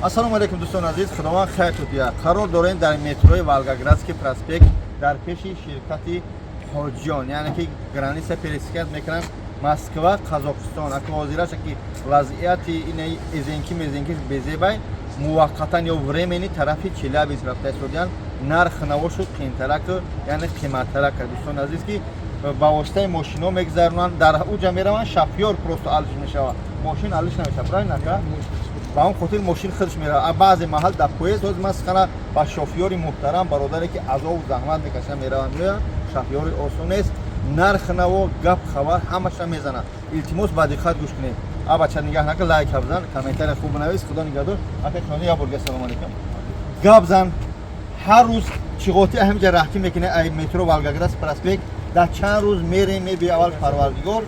Ассалому алайкум, дӯстони азиз, Худованд хайрту диҳад. Қарор дорем дар метрои Волгоградский проспект, дар пеши ширкати Ҳоҷиён, яъне ки граница пересекать мекунанд Москва, Қазоқистон. Ака, ҳозираша ки вазъияти инаи эзенки мезенки безебай, муваққатан ё временный тарафи Челябинск рафта истодиянд. Нарх навошу қимтараку, яъне қиматтарака, дӯстони азиз, ки ба воситаи мошино мегузаронанд, дар уҷа мераванд, шофёр просто алиш мешавад, мошин алиш намешавад, правильно, ака? Ба он хотир мошин худш меравад. Баъзе маҳал дар поезд. Ҳозир ман сухана ба шофёри муҳтарам, бародаре ки азобу заҳмат мекашанд, мераванд, меоянд, шофёри осон нест. Нарх наво, гап, хабар ҳамаша мезанад. Илтимос, ба диққат гӯш кунед. А бача, нигаҳ нака, лайк бизан, комментария хуб бинавис. Худо нигаҳдор. Ака хони, як борга салом алейкум. Гап зан, ҳар рӯз чиғоти ҳамиҷа раҳкӣ мекунӣ, ай метро Волгоградский проспект, дар чанд рӯз мерем, меби, аввал Парвардигор,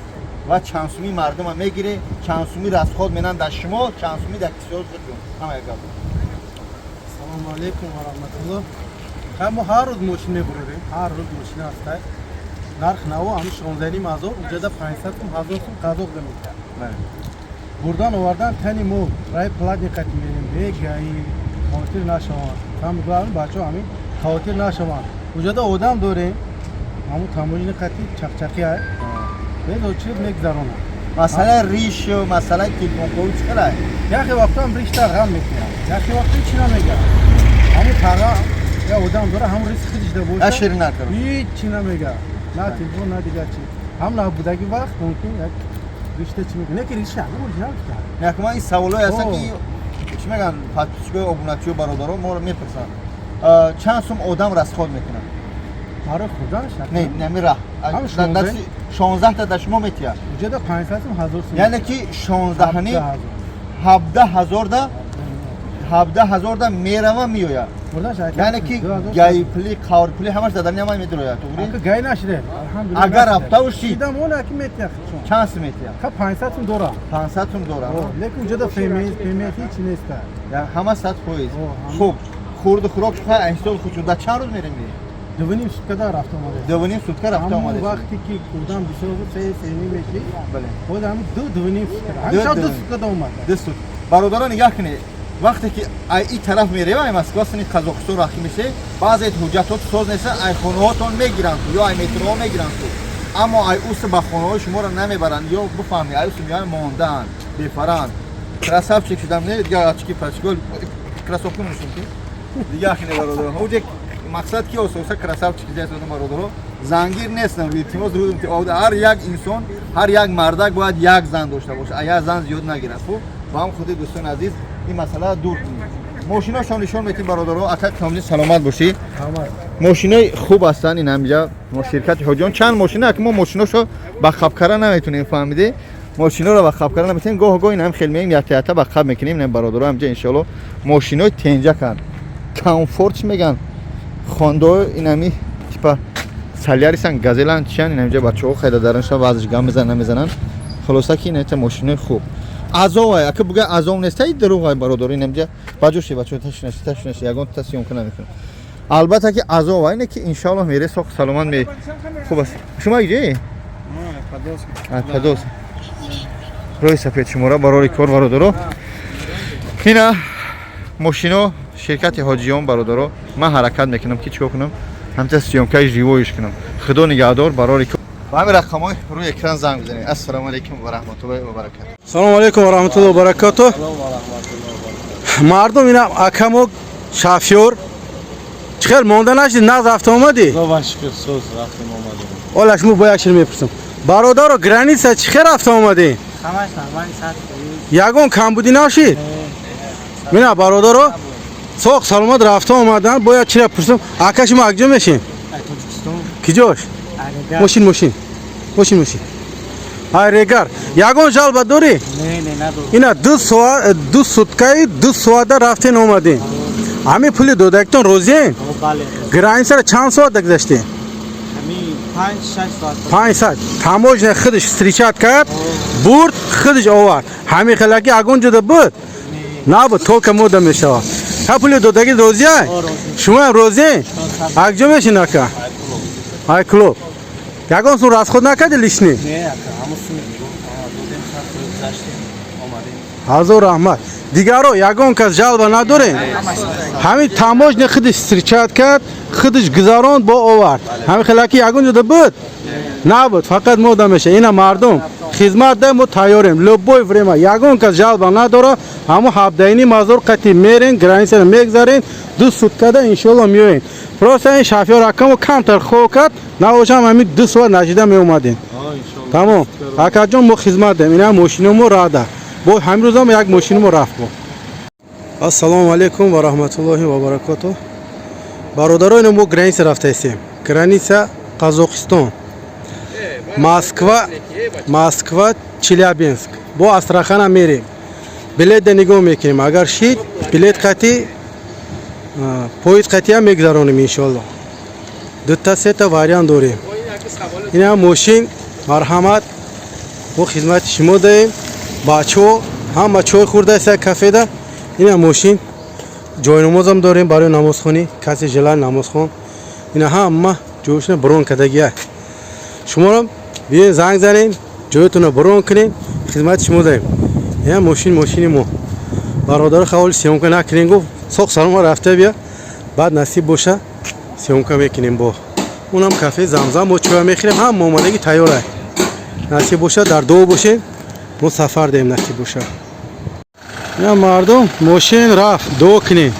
ва чанд суми мардума мегире, чанд суми расход менанд дар шумо, чанд суми дар кисёи худтон, ҳама як гап. Салому алейкум ва раҳматуллоҳ. Ха, мо ҳар рӯз мошин мебурем, ҳар рӯз мошин ҳастай. Нарх наво ҳами 16,5 ҳазор, уҷада 500 сум, 1000 сум қазоқ мекард. Бурдан овардан тани мо рай платный қати мерем, бегаи хавотир нашаванд. Там главный бачаҳо ҳамин хавотир нашаванд. Уҷада одам дорем, ҳамун таможни қати чақчақи ай. Без очередь мегузаронад. Масъалаи риш, масъалаи телефонковӣ чӣ хелай? Яхе вақтам ришта ғам мекунад, яхе вақто чӣ намегӯяд. Ҳамун тара я одам дора, ҳамун риск худиш да боша. Я ширин накард. Ҳеҷ чӣ намегӯяд, на телефон, на дигар чӣ. Ҳам набудаги вақт мумкин як ришта чӣ мекунад, не ки риша намекунад. Якма ин саволое ҳастанд, О. ки чӣ мегӯянд, подписчикои, обуначиё, бародаро моро мепурсанд, чанд сум одам расход мекунад? Барои хӯрданаш? Не, нами раҳ. Ҳам 16. 16 та дар шумо метиҳад? Уҷада 500 сум, 1000 сум. Яъне ки шонздаҳни 17 ҳазор да, 17 ҳазор да мерава, меояд. Хӯрданаш. Яъне ки ГАИ пули, қавр пули, ҳамаш дадарни ҳама медирояд, туғри? Ака, ГАИ нашиде, алҳамдулилла. Агар рафтаву шид. Шидам, ола ки метиҳад чун. Чанд сум метиҳад? Ха, 500 сум дора. 500 сум дора. Лекин уҷада ФМС, ПМС ҳеҷ неста. Ҳама 100%. О, ҳама. Хуб, хурду хӯрок шуха ҳисоби худшон, дар чанд рӯз мерем? 2,5 суткада рафта омада. 2,5 сутка рафта Ҳамон омада. вақте ки одам бисёр буд, се, се ним мешид. Боз ҳамин ду, 2,5 сутка. Ду, Ҳамин ду. 2 суткада омад. 2 сутка. Бародаро, нигаҳ кунед, вақте ки ай и тараф мерева, ай Москва сини Қазоқистон рахӣ меше, баъзе ҳуҷҷатҳо соз неста, ай хонаҳотон мегиранд ту ё ай метроҳо мегиранд ту, аммо ай уси ба хонаҳои шуморо намебаранд. Ё бифаҳми, ай уси меоянд, мондаанд, бефаранд. Красавчик шудам, не, дигар очки пачко, кроссовки мушум ки дигар хине. Бародаро, ҳуҷе мақсад ки ососа красавчик ҷайсодам. Бародаро, зангир нестам, илтимос рӯзм ки ҳар як инсон, ҳар як мардак бояд як зан дошта бошад, а як зан зиёд нагирад. Хуб, ба ҳам худи, дӯстони азиз, ин масъаларо дур кунед. Мошиношон нишон метим, бародаро. Ака Камли, саломат бошӣ. Мошинои хуб ҳастанд. Ин ҳамҷа мо ширкати Ҳоҷиён чанд мошина, ки мо мошиношо ба хабкара наметунем, фаҳмидӣ? Мошиноро ба хабкара наметунем. Гоҳ гоҳ ин ҳам хел меем, ята ята ба хаб мекунем. Ин бародаро, ҳамҷа иншоалло мошинои тенҷаканд, комфорт, чӣ мегӯянд, хондо, инами типа Солярисан, Газелан, чиян. Инамҷа бачаҳо хайда даранша вазш гам мезананд, намезананд. Хулоса ки инамҷа мошинои хуб. Азовай, ака, буга азов неста, и дурӯғай, бародаро. Инамҷа баҷоши, бачаҳо, ташнаши, ташнаши, ягон та съёмка намекунам. Албатта ки азовай, не ки иншоаллоҳ мере соқ саломат ме. Хуб аст. Шумо иҷе Падос, рӯи сафед шумора барори кор, бародаро. Ина мошино ширкати Ҳоҷиён. Бародаро, ман ҳаракат мекунам ки чикор кунам, ҳамта съёмкаи живой ш кунам. Худо нигаҳдор, барори кор. Ба ҳамин рақамҳои рӯи экран занг бизанед. Ассалому алайкум ва раҳматуллоҳи ва баракату. Салому алейкум ва раҳматуллоҳи ва баракату. Мардум, ина акамо шофёр, чӣ хел, монда нашди, нағз рафта омадӣ? Худо шукр, соз рафтем, омадем. Ола шумо бо як шир мепурсам. Бародаро, граница чӣ хел рафта омадӣ? Ҳамаш нормально, 100%. Ягон камбудӣ нашид? Мина, бародаро, соқ саломат рафта омадан. Бояд чира пурсам. Ака, шумо акҷо мешин? Тоҷикистон. Киҷош? Арегар. Мошин, мошин, мошин, мошин. Ай Регар. Ягон жалба дорӣ? Не, надорам. Ина 2 соат, 2 суткаи 2 соата рафтен, омадем. Ҳамин пули додагитон розием? О, бале. Границаро чанд соат гузаштем? Ҳамин 5-6 соат. 5 соат. Таможня худаш встречать кард, бурд, худаш овард. Ҳамин хелаки ягон ҷода буд? Набуд, только мода мешавад. Ҳа, пули додагӣ розиай? О, розӣ. Шумоам розием? Акҷо мешин, ака? Ай клуб. Ягон сум расход накарди лишний? Не, ака, ҳамон суми додем, 100% гузаштем, омадем. Ҳазор раҳмат. Дигаро ягон кас жалоба надорем. Ҳамин таможня худиш встречать кард, худиш гузаронд, бо овард. Ҳамин хелаки ягон ҷода буд? Набуд, фақат мода меша. Ина мардум, хизмат да мо тайёрем. Любое время ягон кас жалоба надора. Ҳамо 17,5 ҳазор қати мерен, границаро мегзарен, 2 суткада иншоалло меоем. Просто ин шофёр акамо камтар хоб кард, набошам ҳамин 2 соат нашида меомадем. Тамом. Акаҷон, мо хизмат даем. Ина мошиномо рада. Бо ҳамин рӯзам як мошиномо рафт бо. Ассалому алайкум ва раҳматуллоҳи ва баракоту. Бародаро, ино мо граница рафтаистем. Граница Қазоқистон. Москва, Москва, Челябинск. Бо Астрахана мерем. Билет да нигоҳ мекунем. Агар шид, билет қати поезд қатиам мегузаронем иншоалло. Дута сета вариант дорем. Ина мошин, марҳамат, мо хизмати шумо даем. Бачаҳо ҳама чой хӯрдаиста кафеда. Ина мошин, ҷойнамозам дорем барои намозхонӣ, касе желает намозхон. Ина ҳама ҷойшона бронь кардагия. Шуморо биёен, занг занем, ҷоятонро бронь кунем, хизмати шумо даем. Ина мошин, мошини мо. Бародаро, хаволи съёмка накунем, гуфт, соқ салома рафта бия, баъд насиб боша съёмка мекунем. Бо унам кафе Замзам мо чоя мехӯрем, ҳама омадагӣ тайёра. Насиб боша, дар дуо бошем, мо сафар даем, насиб боша. Ина мардум, мошин рафт, дуо кунем.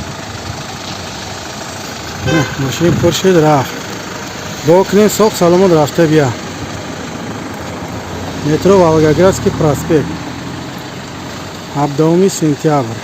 Мошин пур шуд, рафт. Дуо кунем, соқ саломат рафта бия. Метро Волгоградский проспект, 17 сентябр.